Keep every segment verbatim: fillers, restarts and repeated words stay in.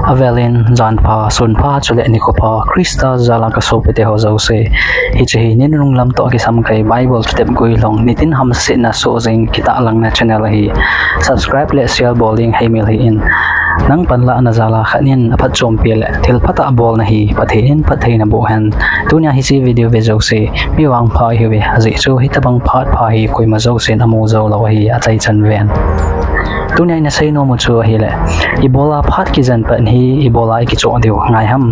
Avelin janpha, sunpha, chule nikho pha, Christa jala ka sopite ho jouse. Hiche hi ni nunung lam toh kisam kei Bible thutep guilhung, nitin hamsetna soh jing kitah langna channel ahi. Subscribe le share bol ding heimil hih in. Nang panlahna jala khat in aphatchompi le thil phatah bolna hi Pathen in phatthei naboh hen. Tunia hiche video ve jouse mi vangpha ihiuve, ajeh chu hitobang phat pha hi koima jousen amu joulou ahi, achaichan ven. Tunia ina seinom u chu ahile, ibola phat kijen pat hi ibola ikichoh diu ngai ham?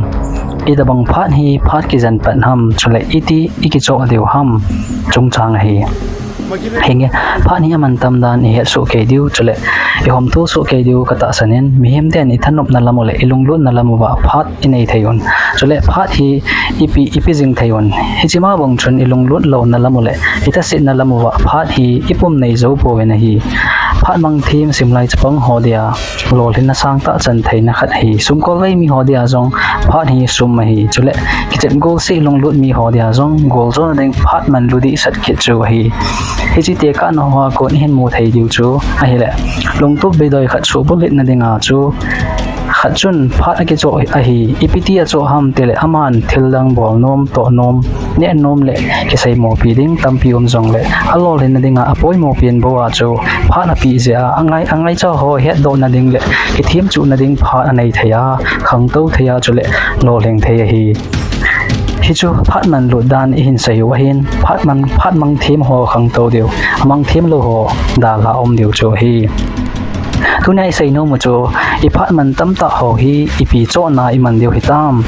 Itobang phat hi phat kijen pat ham, chule iti ikichoh diu ham chungchang ahi. Hinge, phat hi aman tam dan ihet soh kei diu, chule ihomthu soh kei diu katahsan in, mihem ten ithanopna lam u le ilunglutna lam uva phat inei thei un. Chule phat hi ipi, ipi jing thei un. Hiche ma bang chun ilunglut louna lam u le ithasetna lam uva phat hi ipum nei jou pouvin ahi. Phat mangthem simlai chapang ho dia lolhinna sangtah chan theina khat ahi. Sumkolvei mi ho dia jong phat hi sum ahi. Chule kichet golseh lunglut mi ho dia jong goljona ding phat manlu dehset kit chu ahi. Hiche tekahna hoa kon ihin mu thei diu chu ahile, lungtup beidoi khat subulhitna dinga chu khat chun phat akichoh ahi. Ipiti achoh ham tile, aman thildang bolnom, tohnom, nehnom le kiseimopi ding tampi um jongle, alolhinna dinga apoimopi in bou a chu phat apeh jeh a, angai, angaicha ho hetdohna ding le kithemchuhna ding phat anei thei a, khangtou thei a, chule lolhing thei ahi. Hichu phat manlut dan ihin sei u ahin, phat man, phat mangthem ho khangtou diu, amangthem lou ho dalha um diu chu ahi. Tunia iseinom u chu, iphat man tamtah ho hi ipi chohna iman diu hitam?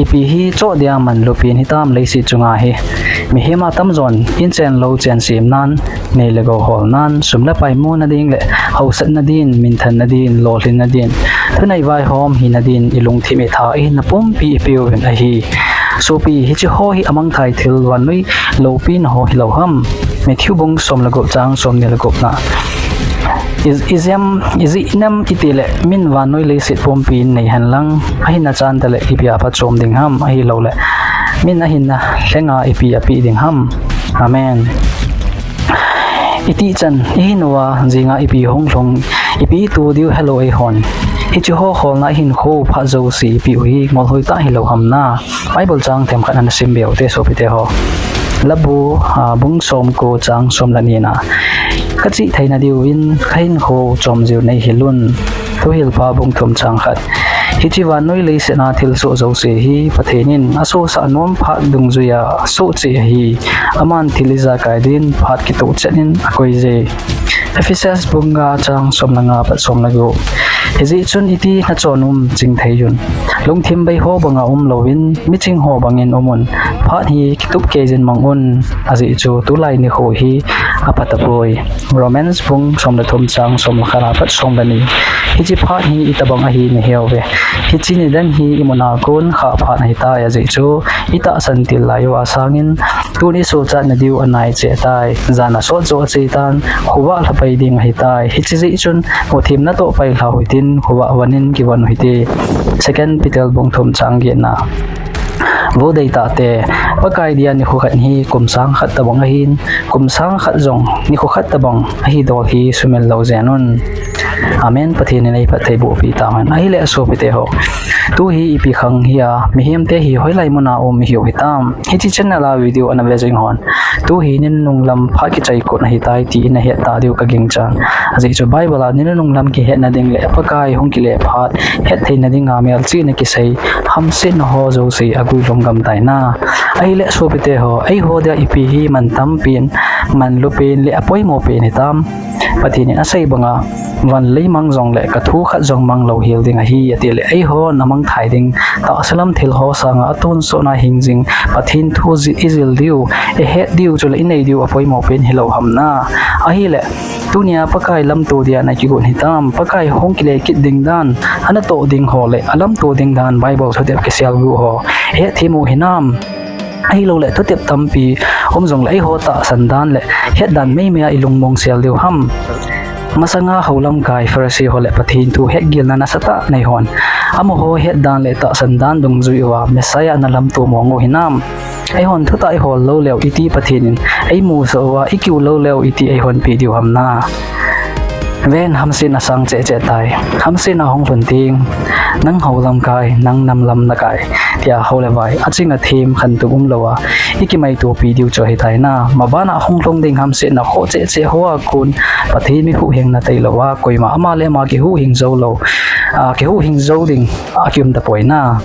Ipi hi choh dia manlupen hitam leiset chunga hi? Mihem atamjon in chen lou chen semnan, nei le gou holnan, sum le pai muna ding le hausatna din, minthanna din, lolhinna din, thunei vaihom hina din, ilungthim itha, ihina pumpi ipeuvin ahi. Sopi, hiche ho hi amangthai thil vannoi loupina ho hilou ham? Matthew bung som le gup chang somni le gupna. I, ijeh inem itile, min vannoi leiset pumpi in nei henlang, ahinna chan tale ipi a phatchom ding ham, ahiloule min ahinna lhenga ipi apeh ding ham? Amen. Itih chan ihin uva, jinga ipi hung lhung, ipi ito diu helou eihon. Hiche ho kholna ihinkho phat jouse ipeh u hi ngolhoi tah hilou ham na? Bible chang themkhat ana simbe ute sopite ho. Labu, a, bung somko chang som le nina. Kachih theina diuvin kahinkho chomjiu neihil un. Thuhilpa bung thum chang khat. Hiche vannoi leiset a thilsoh jouse hi Pathen in asosah nom phat dungjuia asohcheh ahi. Aman thil ijakai din phat kitoh chet in akoije. Ephesia bung nga chang som le nga pat som le gup. Hijeh chun iti nachon um chingthei un. Lungthim bei ho banga umlouvin, miching ho bangin umun. Phat hi kitup keijin mang un. Ajeh chu tulai nikho hi aphatapoi. Romans bung som le thum chang som le khat a pat som le ni. Hiche phat hi itobang ahi naheuve. Hiche nidan hi imuna kon khah phat ahitai, ajeh chu itahsan til lai uva sangin tuni sochatna diu anaicheh tai. Jan asot joh acheitan, khovah lhapai ding ahitai. Hiche jeh chun muthim natoh pailhau hitin, khovah von in kivon u hite. Second Peter bung thum chang getna. Vo deitahte, Pakai dia nikho khat hi kum sang khat tobang ahin, kum sang khat jong nikho khat tobang ahidol hi sumil lou jeng un. Amen. Pathen in eiphattheibohpi tahen. Ahile sopite ho, tuhi ipi khang hia, mihemte hi hoilai muna um ihiu hitam? Hiche channel a video ana ve jing hon, tuhi ni nunung lam phat kichai kon ahitai ti nahet tah diu kaginchan. Ajeh chu Bible a ni nunung lam kihetna ding le Pakai hung kile phat hettheina dinga melchihna kisei hamsetna ho jouse aguilhung gamtaina. Ahile sopite ho, eiho dia ipi hi man tampen, manlupen le apoimopen hitam? Pathen in asei banga, van lei mang jongle kathu khat jong mang louhel ding ahi, atile eihon amangthai ding tahsa lam thil ho sanga atonsotna hingjing Pathen thu ijil diu, ihet diu chule inei diu apoimopen hilou ham na? Ahile tunia Pakai lamto dia nakigon hitam? Pakai hung kile kit ding dan, anatoh ding ho le alamto ding dan Bible thutep kiselguh ho ihetthem u hinam? Ahiloule thutep tampi um jongle eiho tahsan dan le hetdan meimei a ilungmong sel diu ham? Masanga houlamkai Pharisee ho le Pathen thu hetgilna nasatah neihon, amaho hetdan le tahsan dan dungjui uva Messiah analamto mong u hinam? Eihon thutah ihol lou leu iti Pathen in eimusah uva, ikiu lou leu iti eihonpeh diu ham na? Ven, hamsetna sang cheh cheh tai. Hamsetna hung lhun teng, nang hou lamkai, nang nam lamkai, tia hou le vai, aching athem khantou umlou a, ikimaitopi diu chu ahitai na. Mabana hung lhung ding hamsetna khoh cheh cheh hoa kon, Pathen mi huhhingna tailou a, koima ama le ama kihuhhing jou lou, a, kihuhhing jou ding akium tapoi na.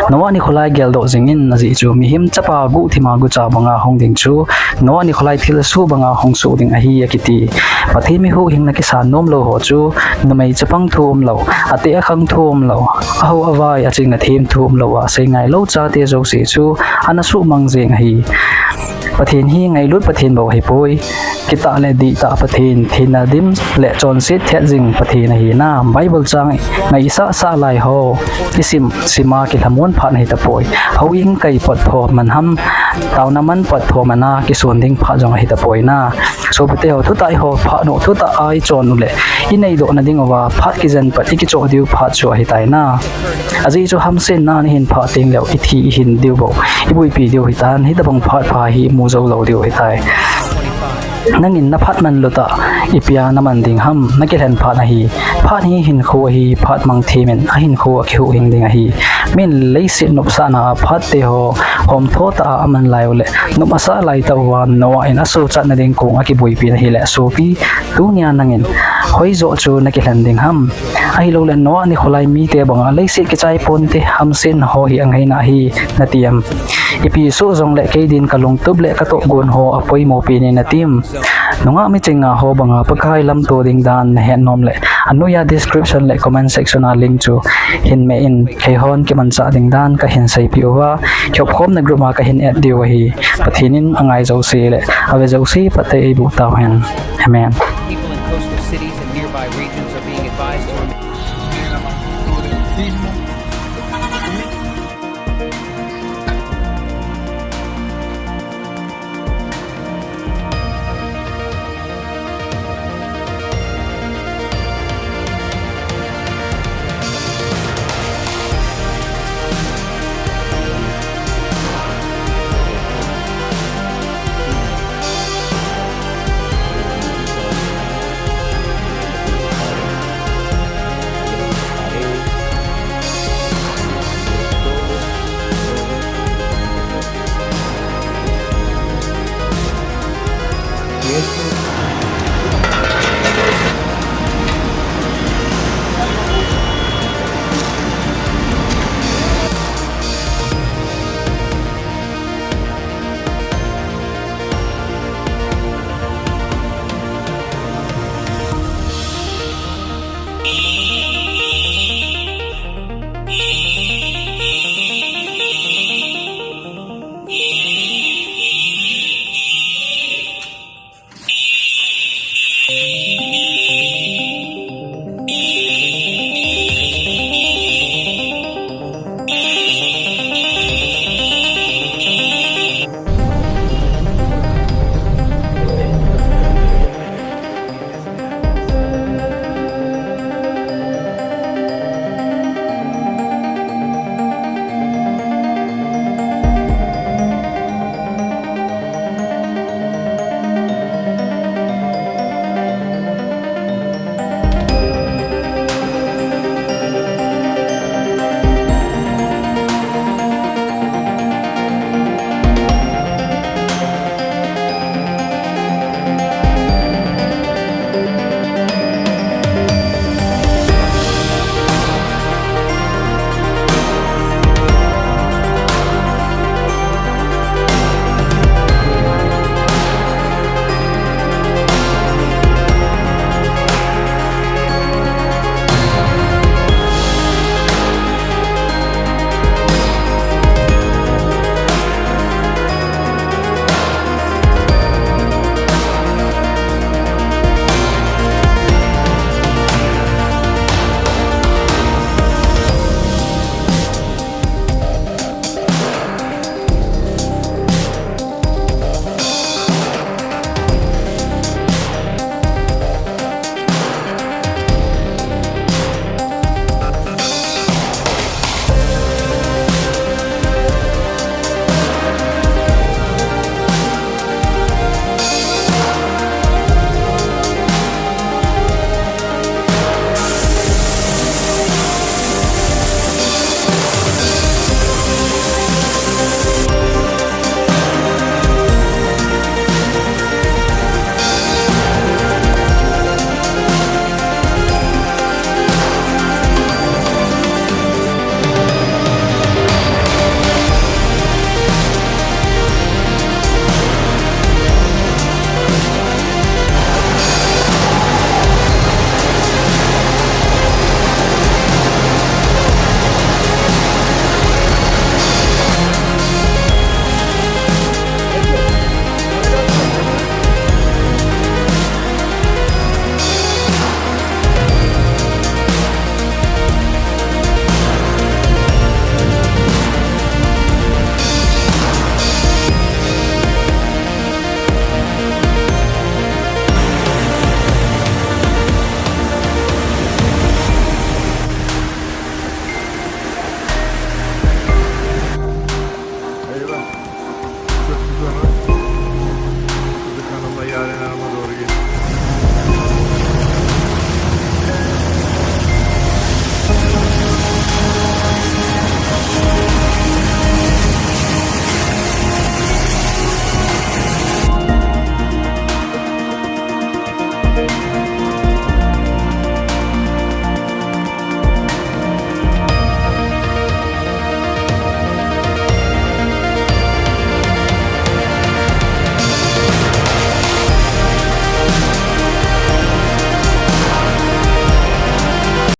Noah nikho lai geldoh jingin, ajeh chu mihem chapa guhthima gucha banga hung ding chu, Noah nikho lai thilsoh banga hung soh ding ahi akiti. Pathen mi huhhingna kisan nomlou ho chu, numei chapang thu umlou, ateh akhang thu umlou, ahou avai aching athem thu umlou a, seingailou chate jouse chu ana suhmang jeng ahi. Pathen hi ngailut Pathen bou ahipoi, kitah le dihtah Pathen, thina dim le chonset thet jing Pathen ahi na. Bible chang ngaisah sah lai ho isim sima kilhamon phat ahitapoi. Houin kai pot tho man ham, taona man pot tho mana kison ding phat jong ahitapoi na. Sopite ho, thutah eiho phat u, thutah a ichon uleh, ineidohna dinguva phat kijen pat ikichoh diu phat chu ahitai na. Ajeh chu hamsetna nahin phah tengleu ithi ihin diu bou, iboipi diu hitan, hitobang phat pha hi imu joulou diu hitai. Nangin naphat man lutah, ipia naman ding ham, nakilhen phat ahi. Phat hi hinkho ahi, phat mang themin, ahinkho akihuhhing ding ahi. Min leiset nopsahna a phatte ho homtho tah a aman lai uleh, nop asah laitah uva Noah in asochatna ding kong akiboipin ahileh, sopi, tunia nangin hoijoh chu nakilhen ding ham? Ahilouleh Noah nikho lai mite banga leiset kichai ponte, hamsetna ho hi angaina ahi nati am? Ipi soh jongleh kei din kalungtup le katohgon ho apoimopi ne nati am? Nungah miching ngah ho banga Pakai lamto ding dan nahet nom leh, anoiya description le comment section a link chu hin meh in, keihon kimanchah ding dan kahin seipeh uva, kikhopkhomna group a kahin add diu ahi. Pathen in angai jouse le ave jouse phatthei eiboh tauhen. Amen.